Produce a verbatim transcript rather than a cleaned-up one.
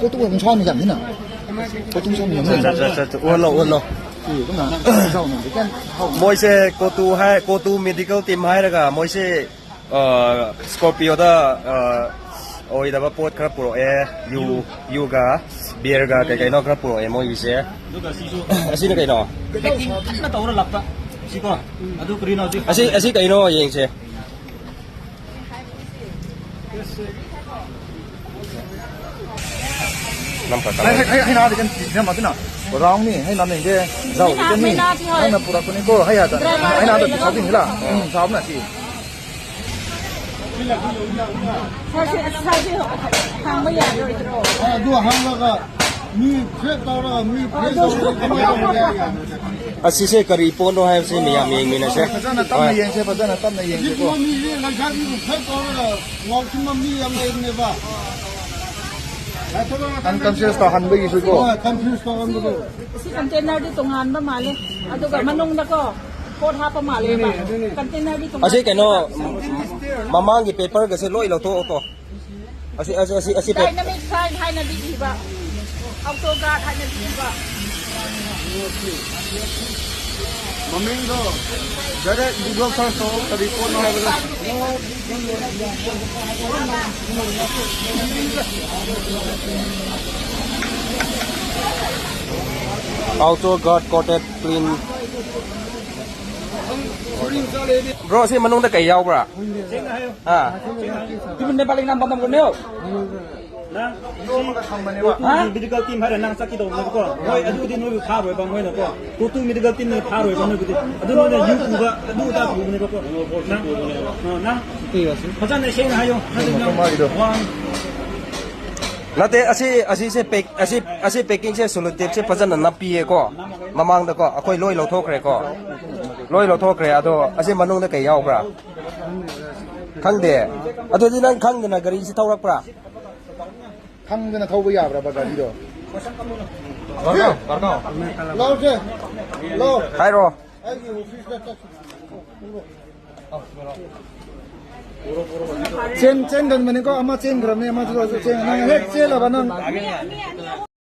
ꯄꯣꯠꯇꯨ ꯑꯗꯨꯝ ꯁꯥꯎꯅ ꯌꯥꯝꯅꯤꯅ꯫ ꯄꯣꯠꯇꯨ ꯁꯥꯎꯅ ꯌꯥꯝꯅꯤꯅ꯫ ꯑꯠꯆꯥ, ꯑꯠꯆꯥ, ꯑꯠꯆꯥ, ꯑꯠꯆꯥ꯫ ꯑꯣꯜꯂꯣ, ꯑꯣꯜꯂꯣ꯫ ꯁꯤ ꯑꯗꯨꯝ ꯁꯥꯎꯅ ꯈꯤꯇꯪ ꯍꯥꯎꯅ꯫ ꯃꯣꯏꯁꯦ ꯀꯣꯇꯨ ꯍꯥꯏ, ꯀꯣꯇꯨ ꯃꯦꯗꯤꯀꯦꯜ ꯇꯤꯝ ꯍꯥꯏꯔꯒ ꯃꯣꯏꯁꯦ, ꯑ, ꯁ꯭ꯀꯣꯔꯄꯤꯌꯣꯗ, ꯑ, ꯑꯣꯏꯗꯕ ꯄꯣꯠ ꯈꯔ ꯄꯨꯔꯛꯑꯦ꯫ ꯌꯨ, ꯌꯨꯒ ꯕꯤꯌꯔꯒ ꯀꯩ ꯀꯩꯅꯣ ꯈꯔ ꯄꯨꯔꯛꯑꯦ ꯃꯣꯏꯒꯤꯁꯦ꯫ ꯑꯗꯨꯒ ꯁꯤꯁꯨ ꯑꯁꯤꯅ ꯀꯩꯅꯣ? ꯄꯦꯀꯤꯡ ꯀꯟꯅ ꯇꯧꯔ ꯂꯥꯛꯄ꯫ ꯁꯤꯀꯣ꯫ ꯑꯗꯨ ꯀꯔꯤꯅꯣ ꯍꯧꯖꯤꯛ ꯑꯁꯤ, ꯑꯁꯤ ꯀꯩꯅꯣ ꯌꯦꯡꯁꯦ꯫ ꯅꯝ ꯄꯀꯥ꯫ ꯍꯩ, ꯍꯩ, ꯍꯩ, ꯍꯩ ꯅꯥꯗꯤ ꯀꯩꯅꯣ ꯇꯤꯁꯤꯅ ꯃꯗꯨꯅ꯫ ꯔꯥꯎꯟꯅꯤ, ꯍꯩ ꯅꯥꯅꯤꯡꯗꯦ꯫ ꯖꯥꯎ ꯃꯩꯅꯥ, ꯀꯅꯤ꯫ ꯃꯩꯅꯥꯁꯤ ꯍꯣꯏ꯫ ꯅꯪꯅ ꯄꯨꯔꯛꯄꯅꯤꯀꯣ, ꯍꯩ ꯌꯥꯗ꯫ ꯗ꯭ꯔꯥꯏꯚꯔ ꯍꯩ ꯅꯥꯗ ꯂꯩꯔꯦ꯫ ꯇꯤꯁꯥꯎꯗꯤꯡ ꯍꯤꯂꯥ꯫ ꯎꯝ, ꯁꯥꯎꯅ ꯁꯤ꯫ ꯁꯥꯔꯁꯦ, ꯁꯥꯔꯁꯦ ꯍꯥꯡꯕ ꯌꯥꯔꯣꯏꯗ꯭ꯔꯣ? ꯑꯗꯨ ꯍꯥꯡꯂꯒ ꯃꯤ ꯐ꯭ꯂꯦꯠ ꯇꯧꯔꯒ ꯃꯤ ꯐ꯭ꯂꯦꯠ ꯇꯧꯔꯒ ꯀꯃꯥꯏꯅ ꯇꯧꯕ ꯌꯥꯏ? ꯑꯁꯤꯁꯦ ꯀꯔꯤ ꯄꯣꯠꯅꯣ ꯍꯥꯏꯕꯁꯦ ꯃꯌꯥꯝ ꯌꯦꯡꯃꯤꯟꯅꯁꯦ꯫ ꯐꯖꯅ ꯇꯞꯅ ꯍꯣꯏ꯫ ꯌꯦꯡꯁꯦ, ꯐꯖꯅ ꯇꯞꯅ ꯌꯦꯡꯁꯦꯀꯣ꯫ ꯍꯧꯖꯤꯛꯀꯨꯝꯕ ꯃꯤꯁꯦ ꯂꯩꯁꯥꯕꯤꯕꯨ ꯐ꯭ꯂꯦꯠ ꯇꯧꯔꯒ ꯉꯥꯎꯁꯤꯟꯕ ꯃꯤ ꯌꯥꯝ ꯂꯩꯕꯅꯦꯕ꯫ ꯑꯟꯀꯟꯁꯤꯌꯁ ꯇꯧꯍꯟꯕꯒꯤꯁꯨꯀꯣ꯫ ꯍꯣꯏ, ꯀꯟꯐ꯭ꯌꯨꯁ ꯇꯧꯍꯟꯕꯗꯣ꯫ ꯁꯤ ꯀꯟꯇꯦꯅꯔꯗꯤ ꯇꯣꯉꯥꯟꯕ ꯃꯥꯜꯂꯦ꯫ ꯑꯗꯨꯒ ꯃꯅꯨꯡꯗꯀꯣ ꯄꯣꯠ ꯍꯥꯞꯄ ꯃꯥꯜꯂꯦꯕ꯫ ꯀꯟꯇꯦꯅꯔꯗꯤ ꯇꯣꯉꯥꯟ-, ꯑꯁꯤ ꯀꯩꯅꯣ, ꯃꯃꯥꯡꯒꯤ ꯄꯦꯄꯔꯒꯁꯦ ꯂꯣꯏ ꯂꯧꯊꯣꯛꯑꯣꯀꯣ꯫ ꯑꯁꯤ, ꯑꯁꯤ, ꯑꯁꯤ, ꯑꯁꯤ ꯄꯦ- ꯗꯥꯏꯅꯥꯃꯤꯛ ꯐ꯭ꯂꯥꯏꯠ ꯍꯥꯏꯅꯗꯤ ꯏꯕ꯫ ꯑꯣꯇꯣ ꯒꯥꯔꯗ ꯍꯥꯏꯅꯗꯤ ꯏꯕ꯫ ꯃꯃꯤꯡꯗꯣ ꯗꯥꯏꯔꯦꯛ ꯒꯨꯒꯜ ꯁꯔꯆ ꯇꯧ, ꯀꯔꯤ ꯄꯣꯠꯅꯣ ꯍꯥꯏꯕꯗꯣ꯫ Auto guard coated clean. Bro, ꯁꯤ ꯃꯅꯨꯡꯗ ꯀꯩ ꯌꯥꯎꯕ꯭ꯔꯥ? ꯍꯥ? ꯅꯪ ꯀꯣꯇꯨꯒꯤ ꯃꯦꯗꯤꯀꯦꯜ ꯇꯤꯝ ꯍꯥꯏꯔ ꯅꯪ ꯆꯠꯈꯤꯗꯧꯕꯅꯦꯕꯀꯣ꯫ ꯃꯣꯏ ꯑꯗꯨꯗꯤ ꯅꯣꯏꯕꯨ ꯐꯥꯔꯣꯏꯕ ꯃꯣꯏꯅꯀꯣ꯫ ꯀꯣꯇꯨ ꯃꯦꯗꯤꯀꯦꯜ ꯇꯤꯝꯅ ꯐꯥꯔꯣꯏꯕ ꯅꯣꯏꯕꯨꯗꯤ꯫ ꯑꯗꯨ ꯅꯣꯏꯅ ꯌꯨ ꯄꯨꯕ ꯑꯗꯨ ꯑꯗꯥ ꯄꯨꯕꯅꯦꯕꯀꯣ꯫ ꯅꯪ, ꯑ, ꯅꯪ ꯐꯖꯅ ꯁꯦꯡꯅ ꯍꯥꯏꯌꯣ꯫ ꯅꯠꯇ꯭ꯔꯗꯤ ꯅꯪ ꯃꯥꯒꯤꯗꯣ꯫ ꯋꯥ- ꯅꯠꯇꯦ, ꯑꯁꯤ, ꯑꯁꯤꯁꯦ ꯄꯦꯛ-, ꯑꯁꯤ, ꯑꯁꯤ ꯄꯦꯀꯤꯡꯁꯦ ꯁꯣꯂꯨꯇꯦꯞꯁꯦ ꯐꯖꯅ ꯅꯞꯄꯤꯌꯦꯀꯣ꯫ ꯃꯃꯥꯡꯗꯀꯣ ꯑꯩꯈꯣꯏ ꯂꯣꯏ ꯂꯧꯊꯣꯛꯈ꯭ꯔꯦꯀꯣ꯫ ꯂꯣꯏ ꯂꯧꯊꯣꯛꯈ꯭ꯔꯦ꯫ ꯑꯗꯣ ꯑꯁꯤ ꯃꯅꯨꯡꯗ ꯀꯩ ꯌꯥꯎꯕ꯭ꯔꯥ? ꯈꯪꯗꯦ꯫ ꯑꯗꯨꯗꯤ ꯅꯪ ꯈꯪꯗꯅ ꯒꯥꯔꯤꯁꯤ ꯊꯧꯔꯛꯄ꯭ꯔꯥ? ꯈꯪꯗꯅ ꯊꯧꯕ ꯌꯥꯕ꯭ꯔꯕ ꯒꯥꯔꯤꯗꯣ? ꯂꯥꯎꯁꯦ꯫ ꯂꯥꯎ꯫ ꯍꯥꯏꯔꯣ꯫ ꯑꯩꯒꯤ ꯑꯣꯐꯤꯁꯇ ꯆꯠꯁꯤ꯫ ꯆꯦꯟ, ꯆꯦꯟꯒꯟꯕꯅꯤꯀꯣ, ꯑꯃ ꯆꯦꯟꯈ꯭ꯔꯕꯅꯤ, ꯑꯃꯁꯨ ꯆꯦꯟ-, ꯅꯪ ꯍꯦꯛ ꯆꯦꯜꯂꯕ ꯅꯪ꯫